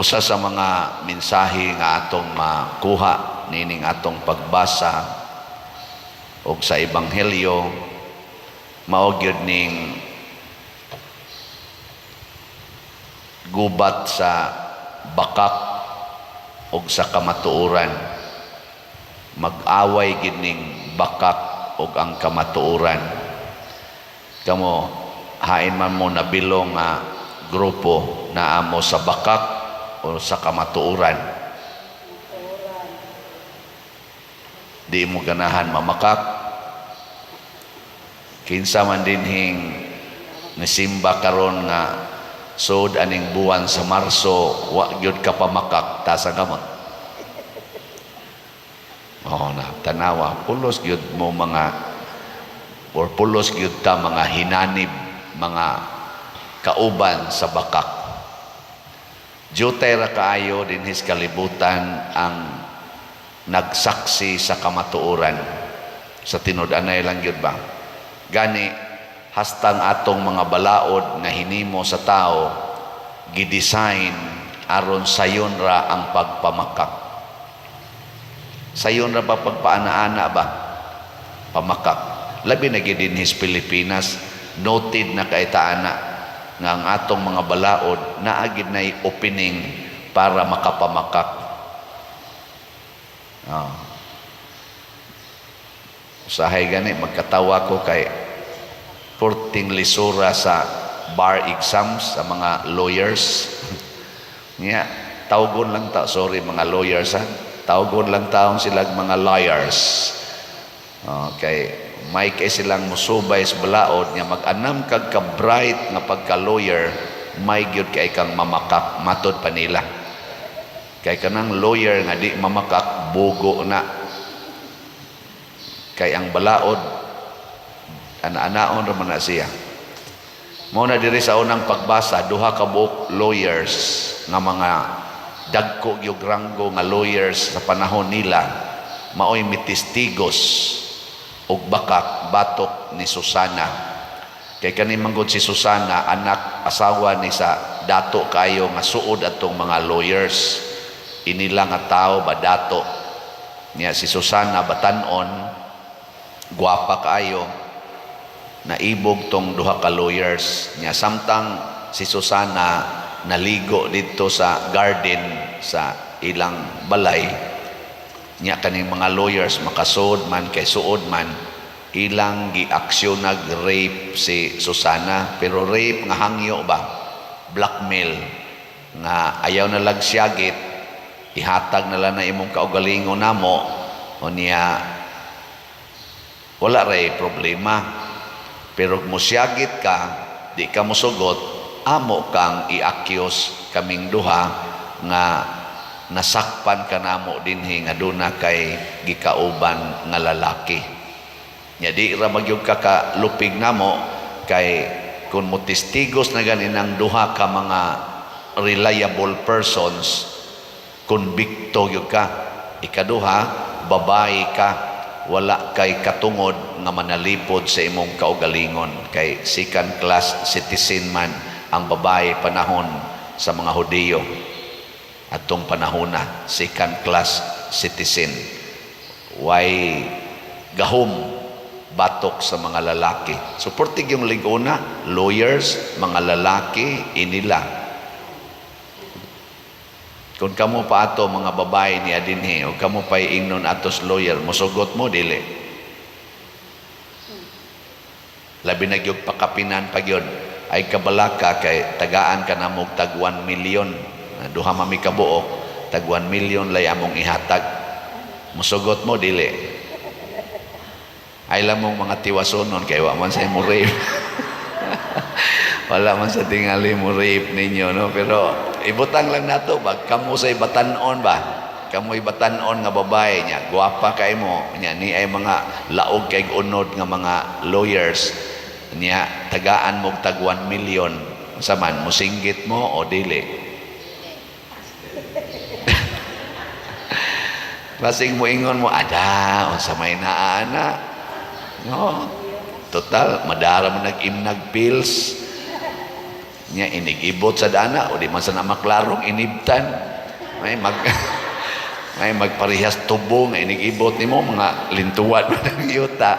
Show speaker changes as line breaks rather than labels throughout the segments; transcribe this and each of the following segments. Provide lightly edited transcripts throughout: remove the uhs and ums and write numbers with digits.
Usa sa mga mensahe nga atong makuha nining atong pagbasa og sa ebanghelyo mao gyud ning gubat sa bakak og sa kamatuoran. Mag-away gid ning bakak og ang kamatuoran. Kamo, hain man mo nabilong nga grupo, naa mo sa bakak o sa kamatuoran? Di mo ganahan mamakak? Kinsa man dinhing nisimba karon nga sud aning buwan sa Marso wa gyud ka pamakak? Taas ang kamot. Oh, na tanawa, pulos gyud mo mga or pulos gyud ta mga hinanib, mga kauban sa bakak. Jutay ra kaayo dinhis kalibutan ang nagsaksi sa kamatuoran. Sa tinud-anay lang gyud ba? Gani hastang atong mga balaod nga hinimo sa tao, gidesign aron sayon ra ang pagpamakak. Sayon ra ba pagpaana-ana ba? Pamakak. Labi na gyud dinhis Pilipinas, noted na kay taana nga ang atong mga balaod naa gid nay opening para makapamakak. Oh. Usahay gani magkatawa ko kay porting lisura sa bar exams sa mga lawyers. Nya, tawgon lang ta, sorry mga lawyers ha. Tawgon lang taon sila mga liars. Okay, may kay silang musubay sa balaod nga mag-anam kag ka-bright nga pagka-lawyer, may gyud kay kang mamakak, matod pa nila. Kay kanang lawyer nga di mamakak, bugo na. Kay ang balaod ana-anaon ra man na siya. Mao na diri sa unang pagbasa, duha ka buok lawyers nga mga dagko gyud ranggo nga lawyers sa panahon nila, maoy mitestigos og bakak batok ni Susana. Kay kani manggod si Susana, anak asawa ni sa dato kayo nga suod atong mga lawyers. Inila nga tao ba, dato. Niya si Susana batanon, gwapa kaayo, naibog tong duha ka lawyers. Niya samtang si Susana naligo didto sa garden sa ilang balay, niya kaning mga lawyers makasuod man, kay suod man, ilang giaksyon nag rape si Susana, pero rape nga hangyo ba, blackmail nga ayaw na lag siyagit, ihatag na lang na imong kaugalingon namo o niya wala ray problema, pero kung mosyagit ka, di ka mosugot, amo kang i-accuse kaming duha nga nasakpan ka namo dinhi nga duna kay gikauban nga lalaki. Nya di ra magyud ka kalupig namo kay kung mo testigos na gani ng duha ka mga reliable persons, konbikto gyud ka. Ikaduha, babae ka, wala kay katungod nga manalipod sa imong kaugalingon kay second class citizen man ang babae panahon sa mga Hudiyo atong panahona, second class citizen, way gahom batok sa mga lalaki. So portig yung liguna, lawyers, mga lalaki, inila. Kung kamo pa ato mga babae niya dinhi o kamo pa ingnon atos lawyer, mosugot mo, dili? Labi na gyud pakapinan pa gyud ay kabalaka kay tagaan ka na mog tag 1 million. Duha mami kabuok, tag 1 million lay among ihatag. Mosugot mo, dili? Ay lamong mga tiwasonon kay wa man sa mo rape. Wala man sa tingali mo rape ninyo, no? Pero ibutang lang nato ba, kamo sa batan-on ba? Kamo batan-on nga babae niya, gwapa kay mo, niya ni ay mga laog kay unod nga mga lawyers niya, tagaan mo tag 1 million. Unsa man, musinggit mo o dili? Basing mo ingon mo, ada, unsa may naa na. No. Total, madara mo nag-imnag pills. Nya inigibot sa dana o di man sa na maklarong inibtan. May magparehas tubo nga inigibot nimo, mga lintuan man ang yuta.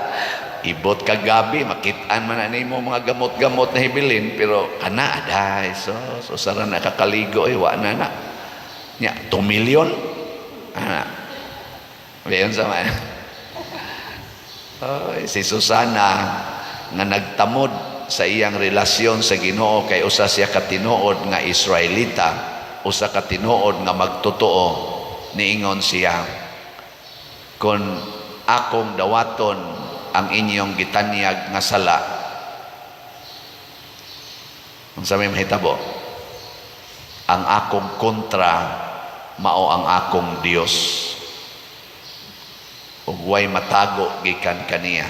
Ibot ka gabi, makit-an man na nimo mga gamot-gamot na hibilin, pero kana aday, so so sara na kakaligo, eh, wa na na. Nya 2 million. Ana. Ayon sa man. Ay, si Susana nga nagtamod sa iyang relasyon sa Ginoo kay usa siya ka tinuod nga Israelita, usa ka tinuod nga magtotoo, niingon siya, "Kon akong dawaton ang inyong gitanyag nga sala, unsa may mahitabo? Ang akong kontra mao ang akong Dios ug way matago gikan kaniya.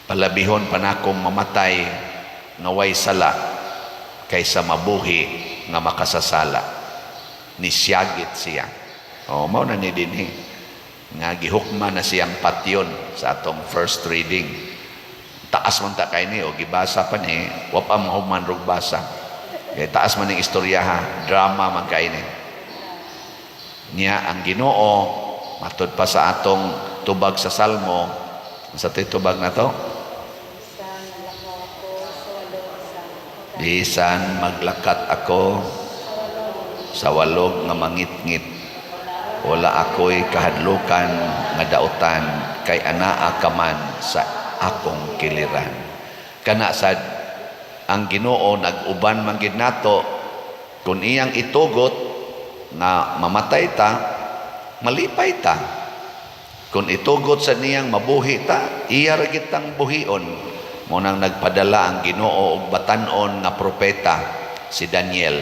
Palabihon pa nakong mamatay nga way sala kaysa mabuhi nga makasasala." Nisyagit siya. O mao na ni dinhi nga gihukma na siyang patyon sa atong first reading. Taas man ta kay ni o gibasa pa ni, wa pa mahuman rog basa. Kay taas man ning istorya ha, drama man kay ni. Niya ang Ginoo, matud pa sa atong tubag sa Salmo, sa tubag na to,
Bisan maglakaw ako sa walog sa
"Bisan maglakat ako sa walog nga mangitngit, wala ako'y kahadlukan nga dautan, kay anaa ka man sa akong kiliran." Kana sad ang Ginoo nag-uban man gid nato. Kung iyang itugot nga mamatay ta, malipay ta. Kung itugot sa niyang mabuhi ta, iya ra gid tang buhion. Mo nang nagpadala ang Ginoo og batan-on nga propeta, si Daniel,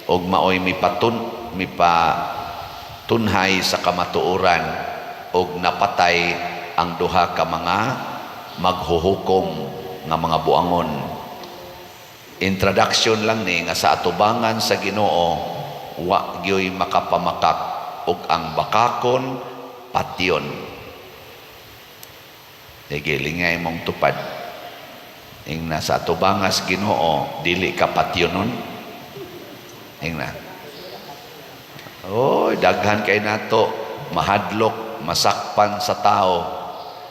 og maoy mipatun mipatunhay sa kamatuoran og napatay ang duha ka mga maghuhukom nga mga buangon. Introduction lang ni nga sa atubangan sa Ginoo wa gyoy makapamakak ug ang bakakon patyon. Sige, lingay mong tupad. Ing na sa atubangas Ginoo dili ka patyonon. Ing na. Oy, daghan kay nato mahadlok masakpan sa tao,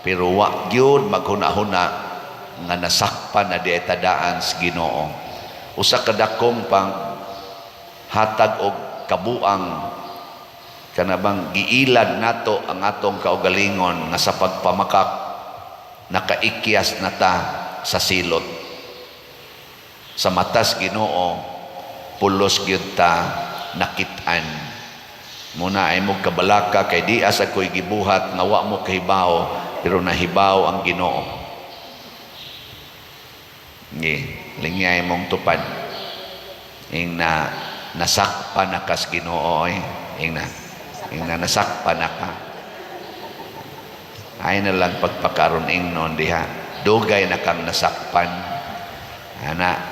pero wa gyud maghuna-huna nga nasakpan na di daan sa Ginoo. Usa ka dakong pang hatag og kabuang kana bang giilad nato ang atong kaugalingon nga sa pagpamakak nakaikyas na ta sa silot. Sa matas Ginoo pulos gyud ta nakit-an. Muna ay mo kabalaka kay di asa ko'y gibuhat nga wa mo kahibaw, pero nahibaw ang Ginoo. Ngi, lingyay mong tupad. Ing na nasakpan na kas Ginoo oy. Ing na nasakpan na ka. Ay na lang pagpakaron ingnon diha. Dugay na kang nasakpan. Ana,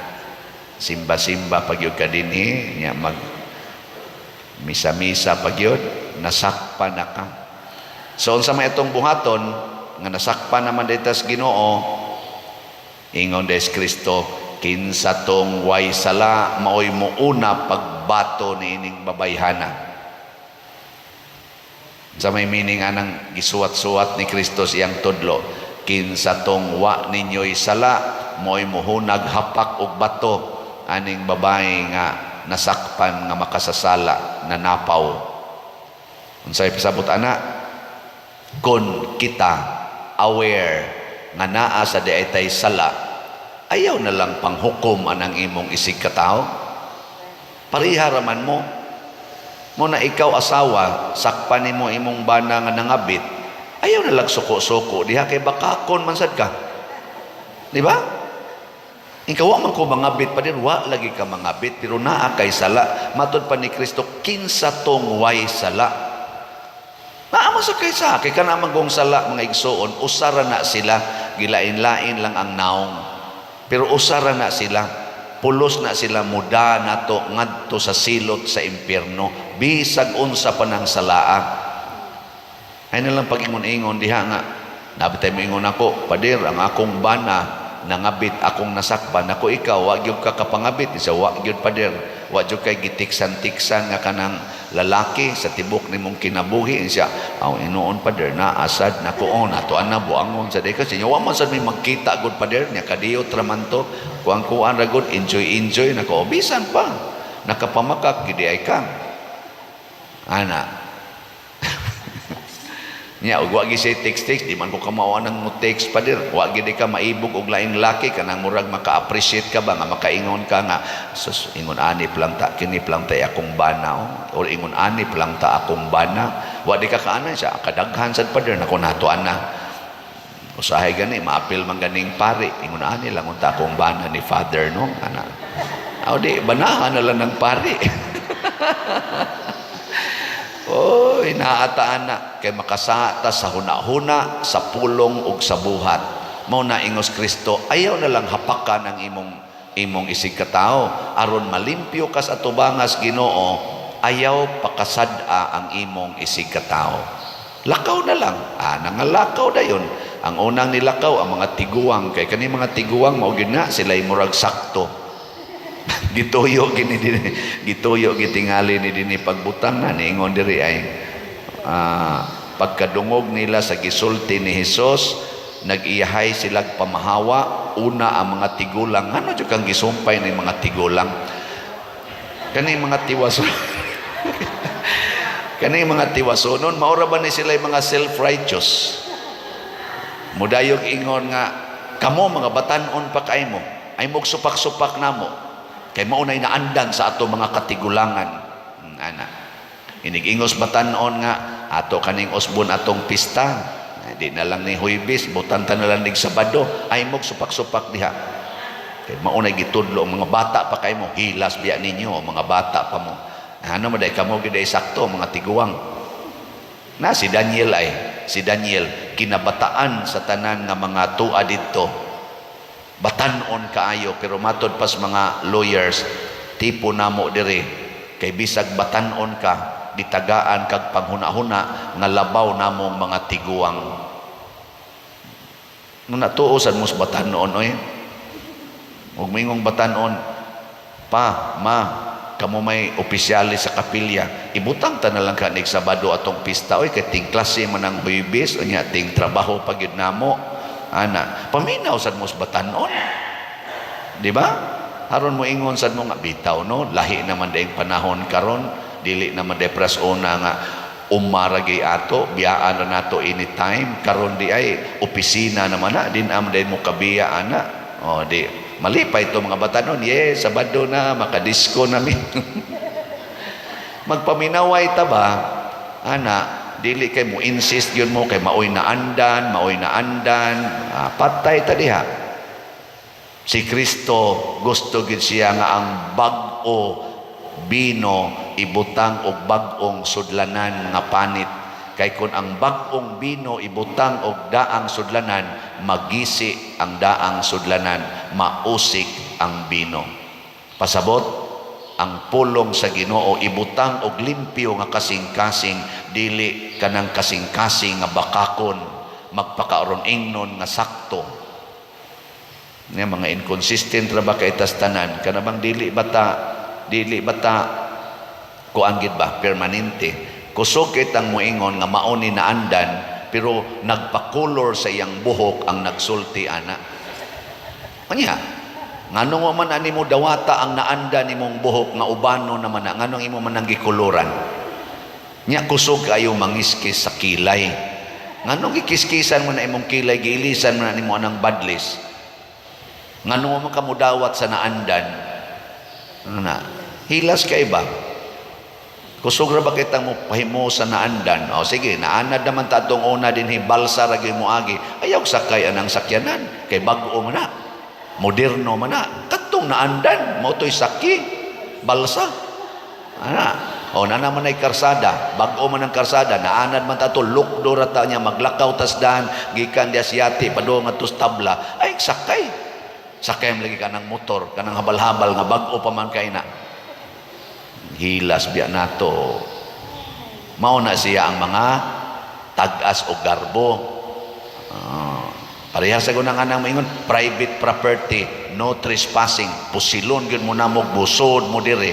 simba-simba pagyud ka dinhi, nya mag misa-misa pagyud, nasakpan na ka. So unsa may atong buhaton nga nasakpan naman dita sa Ginoo? Ingon des Kristo, "Kinsa tong way sala maoy muuna pagbato niining babayhana." Sa may meaning anang gisuwat-suwat ni Kristo siyang tudlo, "Kinsa tong wa ninyo'y sala mo'y muhunag hapak og bato aning babae nga nasakpan nga makasasala na napaw." Unsay pasabot ana? Kung kita aware nga naa sa diay sala, ayaw na lang panghukom anang imong isig katao. Pareha raman mo. Mo na ikaw asawa, sakpan nimo imong bana nga nangabit, ayaw na lang suko-suko diha kay bakakon man sad ka. Di ba? Ikaw wa man ko mangabit pa din, wa lagi ka mangabit, pero naa kay sala. Matod pa ni Kristo, "Kinsa tong way sala." Naa man sa kay sa kay kana man kong sala, mga igsuon, usara na sila, gilain-lain lang ang naong. Pero usara na sila, pulos na sila muda nato ngadto sa silot sa impyerno bisag unsa pa nang salaa. Ay na lang pag-ingon-ingon diha nga nabitay mo ingon ako, "Pader, ang akong bana Nangabit akong nasakpan ako. Ikaw, wa gyud ka kapangabit sa, wa gyud, pader. Wa gyud kay gitiksan-tiksan nga kanang lalaki sa tibok nimong kinabuhi siya. Aw, inuon, pader, na asad nako. Oh, nato ana buangon sa day kasi wa man sad may magkita gud, pader nya. Kadiyot ra man to, kuang kuan ra gud, enjoy enjoy nako. Bisan pa nakapamakak gidi ay ka ana nya ug wa gyud siya text text. Di man ko kamao nang mo text, pader. Wa gyud ka maibog og laing laki, kanang murag maka-appreciate ka ba nga makaingon ka nga, "Sus, ingon ani lang ta, kini lang tay akong bana, oh," or "Ingon ani lang ta akong bana." Wa di ka kaanan siya. Kadaghan sad, pader, nako. Nato ana, usahay gani maapil man ganing pare, "Ingon ani lang unta akong bana ni Father, no?" Ana, aw di banahan na lang ng pare. Oh, inaataan na kay makasata sa huna-huna, sa pulong ug sa buhat. Mao na ingos Kristo, ayaw na lang hapakan ang imong isig katao aron malimpyo kas atubangas Ginoo. Ayaw pakasad-a ang imong isig katao. Lakaw na lang. Ah, nangalakaw dayon. Ang unang nilakaw ang mga tiguang, kay kani mga tiguang mao gyud na sila murag sakto. Gituyo gini dinhi, gituyo gitingali ni dinhi pagbutang na niingon diri ay pagkadungog nila sa gisulti ni Hesus, nag-iyahay silag pamahawa. Una ang mga tigulang. Ano jud kang gisumpay ni mga tigulang? Kani mga tiwasonon, maura ba ni sila yung mga self-righteous? Mudayog ingon nga, "Kamo mga batan-on pa kay mo, ay mog supak-supak namo kay mao nay naandan sa ato mga katigulangan." Ana inig-ingos batan-on nga, "Ato kaning usbon atong pista. Di na lang ni Huybis, butan ta na lang nig Sabado. Ay mog supak-supak diha kay mao nay gitudlo. Mga bata pa kay mo, hilas biya ninyo, mga bata pa mo." Ano mo day kamo gid sakto mga tiguang na. Si Daniel ay, si Daniel kinabataan sa tanan nga mga tua didto, batan-on kaayo, pero matod pas mga lawyers, tipo namo diri kay bisag batan-on ka, ditagaan kag panghuna-huna nga labaw namong mga tiguang. No, natuo sad mo sa batan-on oy. Ug mingong batan-on pa, "Ma, kamo may opisyales sa kapilya, ibutang ta na lang ka nig Sabado atong pista oy, kay ting klase man ang Huybis, unya ting trabaho pa gyud namo." Ana, paminaw sad mo sa batan-on, di ba? Aron mo ingon sad mo nga, "Bitaw no, lahi naman daing panahon karon, dili naman day pras una nga umaragay ato, biyaan na nato anytime. Karon di ay opisina naman na din am day mo kabiya." Ana, oh, di malipay ito mga batanon. "Yes, Sabado na, makadisko na mi." Magpaminaway ta ba ana, dili kay mo insist yun mo kay maoy na andan, maoy na andan. Ah, patay ta diha. Si Kristo gusto gid siya nga ang bag-o bino ibutang og bag-ong sudlanan nga panit, kay kun ang bag-ong bino ibutang og daang sudlanan, magisi ang daang sudlanan, mausik ang bino. Pasabot, ang pulong sa Ginoo ibutang og limpyo nga kasing-kasing, dili kanang kasing-kasing nga bakakon, magpakaaron ingnon nga sakto. Nga mga inconsistent ra ba kay tas tanan? Kana bang dili bata kuan gid ba, permanente. Kusog kay tang moingon nga mao ni naandan, pero nagpakulor sa iyang buhok ang nagsulti ana. Kanya nganong wa man ani mo dawata ang naanda nimong buhok nga ubano naman na? Nganong imo man ang gikuluran nya? Kusog kayo mangiskis sa kilay. Nganong gikiskisan mo na imong kilay, giilisan mo na nimo anang badlis? Nganong wa man ka mudawat sa naandan? Ano na, hilas kay ba? Kusog ra ba kitang mo pahimo sa naandan? O sige, naanad naman ta atong una dinhi, balsa ra gyud mo agi. Ayaw sakay anang sakyanan kay bag-o man na. Moderno man na. Katong naandan mo to'y saki balsa. Ana. O na naman ay karsada, bag-o man ang karsada, naanad man ta to, lukdo ra ta niya maglakaw tas daan gikan diya siyati padung ngadto sa tabla, ay sakay. Sakay mo lagi kanang motor, kanang habal-habal nga bag-o pa man kay na. Hilas biya nato. Mao na siya ang mga tag-as o garbo. Ah, Pareha sa gunang anang maingon, private property, no trespassing. Pusilon gyud mo namog, busod mo dire.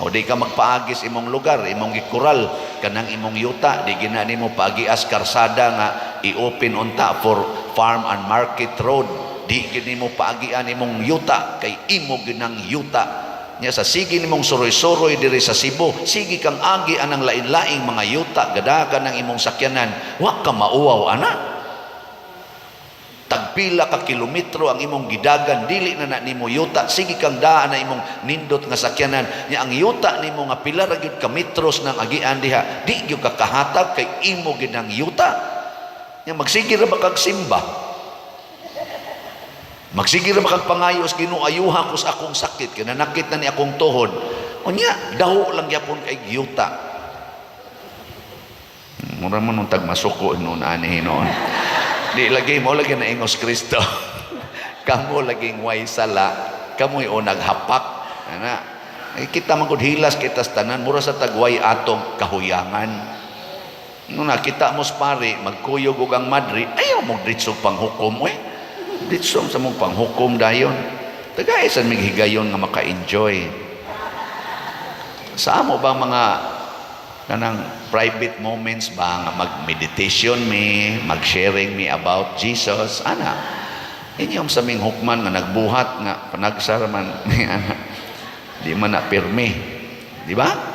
O di ka magpaagis imong lugar, imong gikural, kanang imong yuta, di gina nimo paagias karsada nga i-open unta for farm and market road. Di gid nimo paagian imong yuta kay imo ginang yuta. Nya sa sige nimong suroy-suroy diri sa Cebu, sige kang agi anang lain-laing mga yuta, gadagan ng imong sakyanan, wa ka mauwaw ana. Tagpila ka kilometro ang imong gidagan, dili na na nimo yuta, sige kang daan na imong nindot nga sakyanan. Nya ang yuta nimo nga pila ra gyud ka metros nang agian diha, di gyud ka kahatag kay imo gid ang yuta. Nya magsige ra ba kag simba? Magsige ra ba kag pangayo sa Ginoo, ayuha ko sa akong sakit, kay nanakit na ni akong tuhod? Unya daho lang gyapon kay yuta. Mura man nung tag masuko noon ani hinuon. Di lagi mo lagi na ingos Kristo. Kamo laging way sala, kamoy o naghapak. Ana. Ay kita man gud hilas kita sa tanan, mura sa tagway atong kahuyangan. Nung nakita mo sa pare, magkuyog og ang madre, ayaw mo ditso panghukom, eh. Ditso sa mong panghukom dayon. Tagay sa mig higayon nga maka-enjoy. Sa amo ba mga kanang private moments ba nga mag-meditation mi, mag-sharing mi about Jesus, ana. Inyong sa ming hukman nga nagbuhat nga panagsar man ni ana. Di man na pirmi. Di ba?